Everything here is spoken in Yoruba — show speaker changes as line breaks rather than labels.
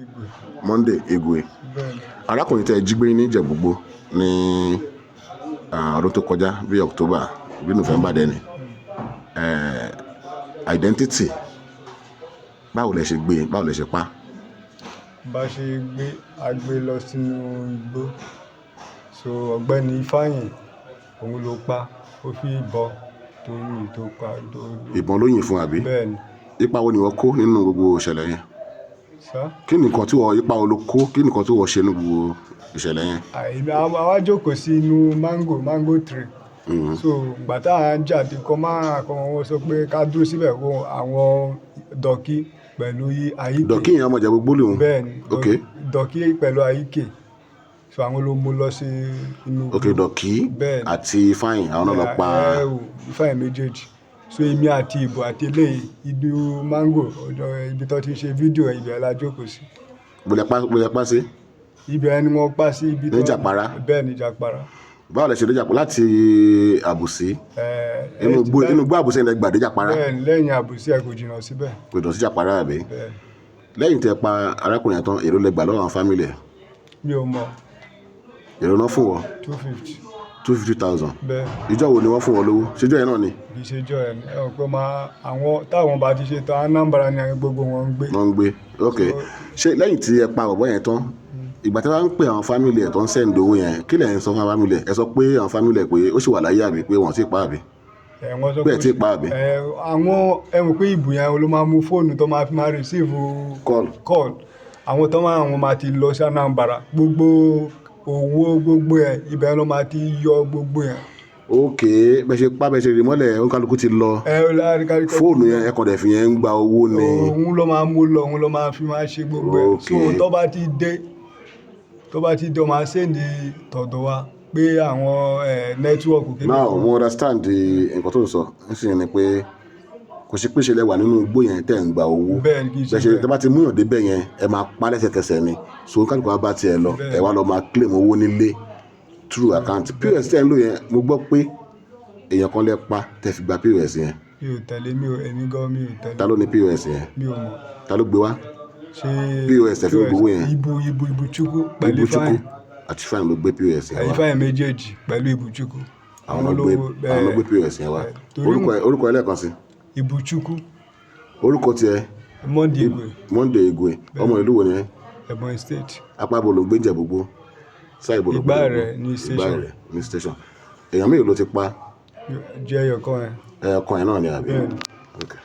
Igwe.
Monday Igwe.
Bẹ́ẹ̀ni.
Arákùnrin tẹ́ ẹ jí gbé ní Ìjẹ̀bú-Igbó ní ọdún tó kọjá, bí October bí November dẹ́ni, identity, báwo lẹ ṣe gbé, báwo lẹ ṣe pa?
Bá ṣe gbé, a gbé lọ sínú igbó. So ọ̀gbẹ́ni Ifeanyi, òun ló pa, ó fi ìbọn tó yìn tó pa tó.
Ìbọn ló yìn fún, àbí?
Bẹ́ẹ̀ni.
Ipa wo ni wọ́n kó nínú gbogbo ìṣẹ̀lẹ̀ yẹn?
Sá.
Kí ni nǹkan tí wọ́n, ipa wo ló kó, kí ni nǹkan tí wọ́n ṣe nínú gbogbo ìṣẹ̀lẹ̀ yẹn?
Àìmí àwa jókòó sí inú mango tree. So ìgbà tá à ń jáde kọ́ máa kọ́ wọn sọ pé ká dúró síbẹ̀ kó àwọn Dọ̀kí pẹ̀lú Àyíké.
Dọ̀kí yẹn, ọmọ Ìjẹ̀bú-Igbó lòun?
Bẹ́ẹ̀ni.
Ok.
Dọ̀kí pẹ̀lú Àyíké. So àwọn ló mú lọ sí inú
Ok, Dọ̀kí
Bẹ́ẹ̀ni.
àti Ifeanyi, àwọn náà lọ pa?
Ẹ ò, Ifeanyi méjèèjì. So èmi àti Ìbò àti eléyìí, inú mango ọ̀dọ̀ ibi tó ti ń ṣe fídíò, ibẹ̀ la jókòó sí.
Bólẹ̀ pa sí?
Ibẹ̀ ni wọ́n pa sí, ibi
Ní Jàpárá?
Bẹ́ẹ̀ ni, Jàpárá.
Báwo lẹ ṣe dé Jàpárá láti Àbùsí? Inú igbó Àbùsí ilẹ̀ gbàdé Jàpárá?
Bẹ́ẹ̀, lẹ́yìn Àbùsí ẹ̀ kò jìnnà síbẹ̀.
Kò jìnnà sí Jàpárá, àbí?
Bẹ́ẹ̀.
Lẹ́yìn tẹ́ pa arákùnrin yẹn tán, èrò lẹ gbà lọ́wọ́ àwọn family ẹ̀?
Mi ò mọ̀.
Èrò náà fún wọn?
250.
250,000?
Bẹ́ẹ̀.
Ìjọ wo ni wọ́n fún wọn lówó? Ṣéjọ́ yẹn náà ni?
Kì í ṣe jọ ẹ̀ ní ẹ rò pé máa àwọn táwọn bá ti ṣe tán, Anambra ni gbogbo wọn ń gbé.
Wọ́n ń gbé, ok. Ṣé lẹ́yìn tí ẹ pa bọ̀bọ́ yẹn tán, ìgbà tí wọ́n ń pè àwọn family ẹ̀ tó ń send owó yẹn, kí lẹ̀ ń sọ fún àwọn family ẹ̀? Ẹ sọ pé àwọn family ẹ̀ pé ó sì wà láyé, àbí pé wọ́n ti pa, àbí?
Ẹ wọ́n sọ
Pé ẹ̀ tí pa, àbí?
Ẹ àwọn ẹ mọ̀ pé ìbò yẹn ló máa mú fóònù tó máa fi máa receive
call.
Call. Àwọn tó máa, àwọn máa ti lọ sí Anambra, gbogbo owó gbogbo ẹ̀, ibẹ̀ ló máa ti yọ gbogbo ẹ̀.
Ok, bẹ́ẹ̀ ṣe pa, bẹ́ẹ̀ ṣe rí mọ́lẹ̀, oníkálukú ti lọ.
Ẹ ó lárí kárí.
Fóònù yẹn, ẹ kàn dẹ̀ fi yẹn ń gba owó ni?
Òun ló máa mú lọ, òun ló máa fi máa ṣe gbogbo ẹ̀. So tó bá ti dé, ó máa send tọ̀dọ̀ wa pé àwọn network.
Now mo understand the nǹkan tó ń sọ nísìnyí ni pé kò sí pé ṣe lẹ wà nínú igbó yẹn tẹ́ ń gba owó.
Bẹ́ẹ̀ ni, kì í ṣe
bẹ́ẹ̀ ṣe
bẹ́ẹ̀.
Tẹ́ bá ti múyàn débẹ̀ yẹn, ẹ máa pa lẹ́sẹ̀kẹsẹ̀ ni. So kálukú wa bá tiẹ̀ lọ. Ẹ wá lọ máa claim owó nílé through account POS tẹ́ ń lò yẹn. Mo gbọ́ pé èèyàn kan lẹ pa tẹ́ fi gba POS yẹn.
Mi ò tẹ̀lé, mi ò, èmi gan mi ò tẹ̀lé.
Ta ló ní POS yẹn?
Mi ò mọ̀.
Ta ló gbé wá?
Ṣé
POS tẹ́ fi gbowó yẹn?
Ibu Ibu Ibuchukwu pẹ̀lú
Ibuchukwu
Ifeanyi.
Àti Ifeanyi ló gbé POS yẹn wá?
Ifeanyi méjèèjì pẹ̀lú Ibuchukwu.
Àwọn ló gbé POS yẹn wá. Orúkọ ẹ lẹ́ẹ̀kan sí?
Ibuchukwu.
Orúkọ tiẹ̀?
Monday Igwe.
Monday Igwe, ọmọ ìlú wo ni ẹ?
Ebonyi State.
Apá bo ló ń gbé Ìjẹ̀bú-Igbó sáì bo ló ń gbé?
Ìgbá rẹ̀ ní station.
Ìgbá rẹ̀ ní station. Èèyàn mélòó ló ti pa?
Jẹ́ ẹyọ kan yẹn.
Ẹ̀ẹ̀kan yẹn náà ni, àbí?
Bẹ́ẹ̀ni.
Okay.